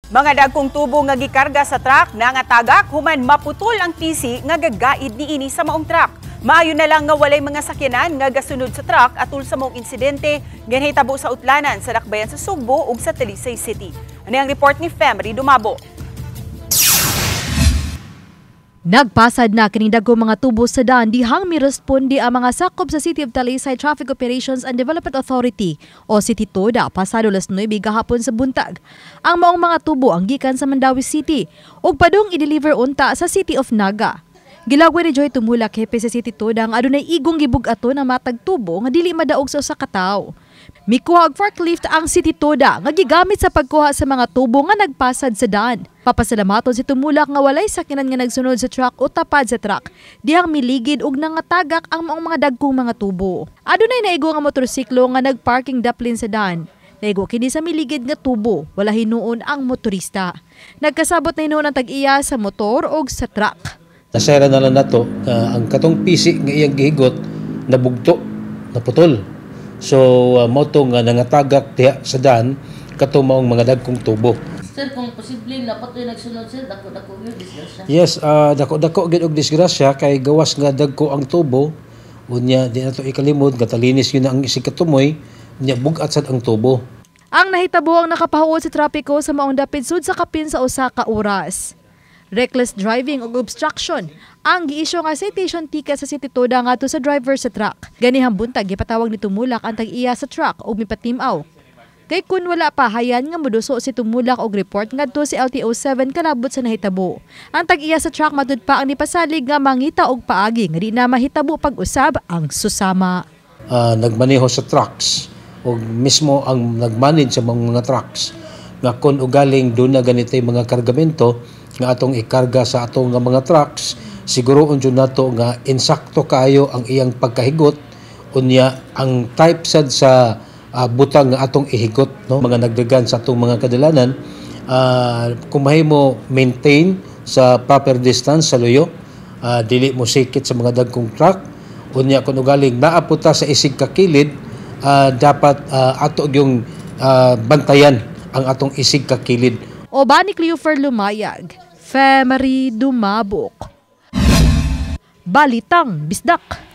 Mga dagkong tubo nga gikarga sa truck nangatagak human maputol ang tisi nga gagaid niini sa maong truck. Maayo na lang nga walay mga sakyanan nga gasunod sa truck atul sa maong insidente nga nahitabo sa Utlanan sa Dakbayan sa Sugbo ug sa Talisay City. Ani ang report ni Femery Dumabo. Nagpasad na kining dagko mga tubo sa daan dihang miresponde ang mga sakop sa City of Talisay Traffic Operations and Development Authority o City TODA pasado alas 9 gahapon sa buntag. Ang maong mga tubo ang gikan sa Mandaue City ug padung i-deliver unta sa City of Naga. Gilagway ni Joy Tumulak, hepe sa City TODA, ang adunay igong gibug-aton na matag tubo nga dili madaog sa usa ka tawo. Mikuha og forklift ang City Toda nga gigamit sa pagkuha sa mga tubo nga nagpasad sa daan. Papasalamaton si Tumulak nga walay sakyanan nga nagsunod sa truck o tapad sa truck dihang miligid og nangatagak ang maong mga dagkong mga tubo. Adunay naigo nga motorsiklo nga nagparking daplin sa daan. Naigo kini sa miligid nga tubo, wala hinuon ang motorista. Nagkasabot na hinuon ang tag-iya sa motor og sa truck. Nasayran na lang nato nga ang katong pisi nga iyang gihigot nabugto, naputol. So mao to nga nangatagak diha sa daan kato maong mga dagkong tubo. Sir, kung posible dapat yung nagsunod, sir, dako-dako gyud disgrasya. Yes, dako-dako gyud og disgrasya kay gawas nga dagko ang tubo, unya di nato ikalimod nga talinis yun ang isig katumoy, unya bug-at sad ang tubo. Ang nahitabo ang nakapahuot sa trapiko sa maong dapit sud sa kapin sa usa ka oras. Reckless driving ug obstruction ang giisyu nga citation ticket sa City Toda ngadto sa driver sa truck. Ganihang buntag, gipatawag ni Tumulak ang tag-iya sa truck ug mipatim-aw. Kay kun wala pa, hayan nga moduso si Tumulak og report ngadto si LTO 7 kalabot sa nahitabo. Ang tag-iya sa truck matud pa ang nipasalig nga mangita og paagi nga di na mahitabo pag-usab ang susama. Nagmaneho sa trucks o mismo ang nagmanage sa mga trucks nga kon ugaling doon na ganito yung mga kargamento nga atong ikarga sa atong nga mga trucks, siguro jud nato nga insakto kaayo ang iyang pagkahigot, unya ang type sad sa butang nga atong ihigot, no? Mga nagdagan sa atong mga kadalanan, kung mahimo maintain sa proper distance sa luyo, dili mo sikit sa mga dagkong truck. Unya kung ugaling naa po ta sa isig kakilid, dapat ato yung bantayan ang atong isig kakilid. Uban ni Cleofer Lumayag, Femery Dumabok. Balitang Bisdak.